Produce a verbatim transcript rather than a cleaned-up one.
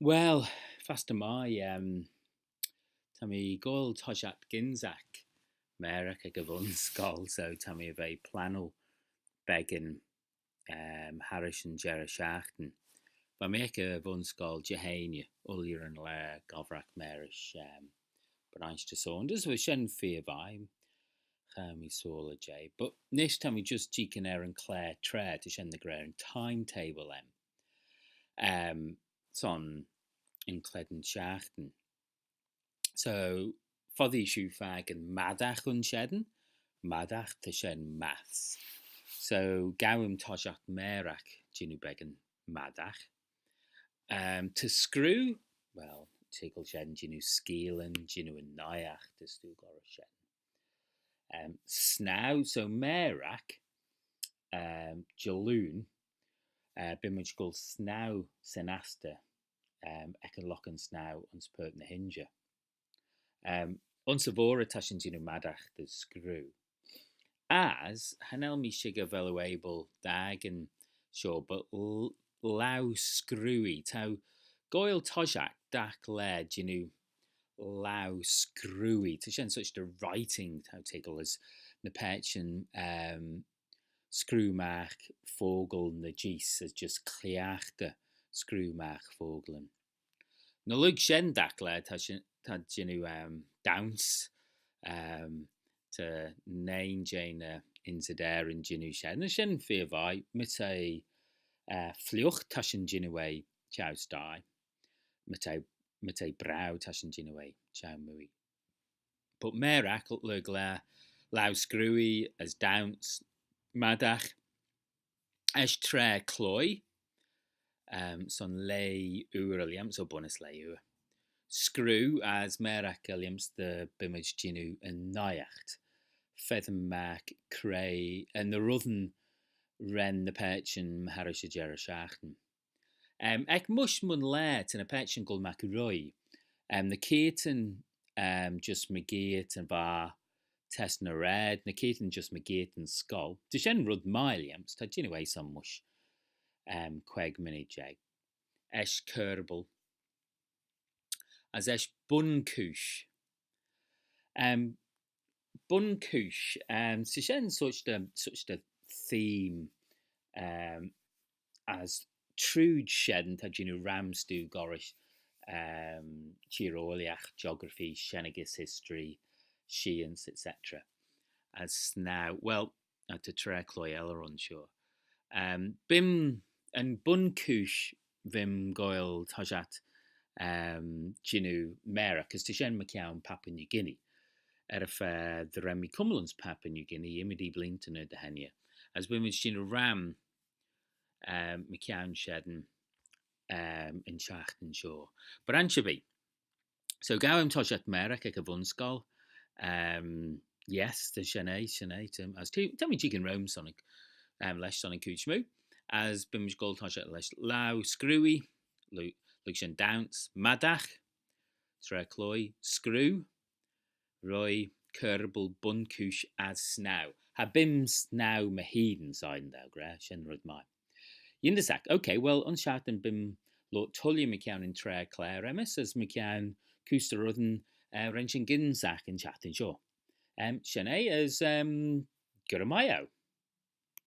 Well, fastyr mie, um, ta mee goaill toshiaght gynsaghey mairagh ec y vunscoill, so ta mee er ve plannal beggan, um, harrish yn jerrey shiaghtin. Va mee ec y vunscoill Jeheiney, ooilley yn laa, gobbraghey marish, um, Brainshter Saunders, va shen feer vie, cha row mee soylley jeh. But nish ta mee just jeeaghyn er yn clare traa, ta shen dy ghra yn timetable aym. Um, son yn chied shiaghtin. So, foddee shiu fakin maddaght ayns shen, maddaght, ta shen maths. So, ghow toshiaght mairagh jannoo beggan maddaght. Um, ta screeu, well, toiggal shen jannoo skeealyn, jannoo yn naight, as t'ou goll rish shen. Um, snaue, so mairagh, um, Jalloo, uh, bee mayd goll snaue 'syn astyr, um, ec yn loghan snaue ayns Purt ny h-Inshey. Um, ayns y voghrey ta shin jannoo maddaght as screeu. As, cha nel mee shickyr vel oo abyl dy akin shoh, but l-, laue screeuee, t'ou goaill toshiaght dagh laa jannoo laue screeuee. Ta shen such the writing, t'ou toiggal, as ny paitçhyn, um, screeu magh fockle ny jees, as just cliaghtey screeu magh focklyn. Ny lurg shen dagh laa, ta shin, ta jannoo, um, daunse, um, ta nane jeh ny ynseydyryn jannoo shen. Ny shen feer vie, my t'eh, uh, fliugh, ta shin jannoo eh çheu-sthie. My t'eh, my t'eh braew, ta shin jannoo eh çheu-mooie. But mairagh lurg laa, laue screeuee as daunse, maddaght, eisht traa cloie, um, son leih oor er lhiams, or bunnys leih oor. Screeu, as mairagh er lhiams dy bee mayd jannoo yn naight. Feddyn magh cre, uh, ny reddyn ren ny paitçhyn harrish y jerrey shiaghtin. Um, ec Mysh Munlaa, ta ny paitçhyn goll magh ruy. Um, ny keayrtyn, um, just mygeayrt yn vagher, test ny raad, ny keayrtyn just mygeayrt yn scoill. Ta shen red mie lhiams, ta jannoo eh son mysh, um, queig minnid jeig. Eisht cur-y-boayl. As eisht bun-chooish. Um, bun-chooish, um, so shen such the, such the theme, um, as trooid shen ta jannoo ram stoo goll rish, um, çheer-oaileagh, geography, shennaghys, history, science, et cetera. As snaue, well, uh, ta traa cloie elley ayns shoh. Um, bee'm, yn bun-chooish vee'm goaill toshiaght, um, jannoo mairagh, as ta shen mychione Papua New Guinea. Er y fa dy ren mee cummal ayns Papua New Guinea ymmodee bleeantyn er dy henney. As bee mayd jannoo ram, um, mychione shen, um, yn çhiaghtin shoh. But ansherbee. So, ghow toshiaght mairagh ec y vunscoill. Um, yes, ta shen eh, shen eh, ta, as ta, ta mee jeeaghyn roym son, um, lesh son yn chooid smoo. As bee mayd goaill toshiaght lesh laue screeuee, lurg, lurg shen daunse, maddaght, traa cloie, screeu, ruy, cur-y-boayl, bun-chooish as snaue. Cha bee'm snaue my hene, shegin dou gra, shen red mie. Yindyssagh, okay, well, ayns shiaghtin bee'm loayrt tooilley mychione yn traa claare, Emma, as mychione kuse dy reddyn, uh, ren shin gynsaghey yn çhiaghtin shoh. Um, shen eh, as, um, gura mie eu.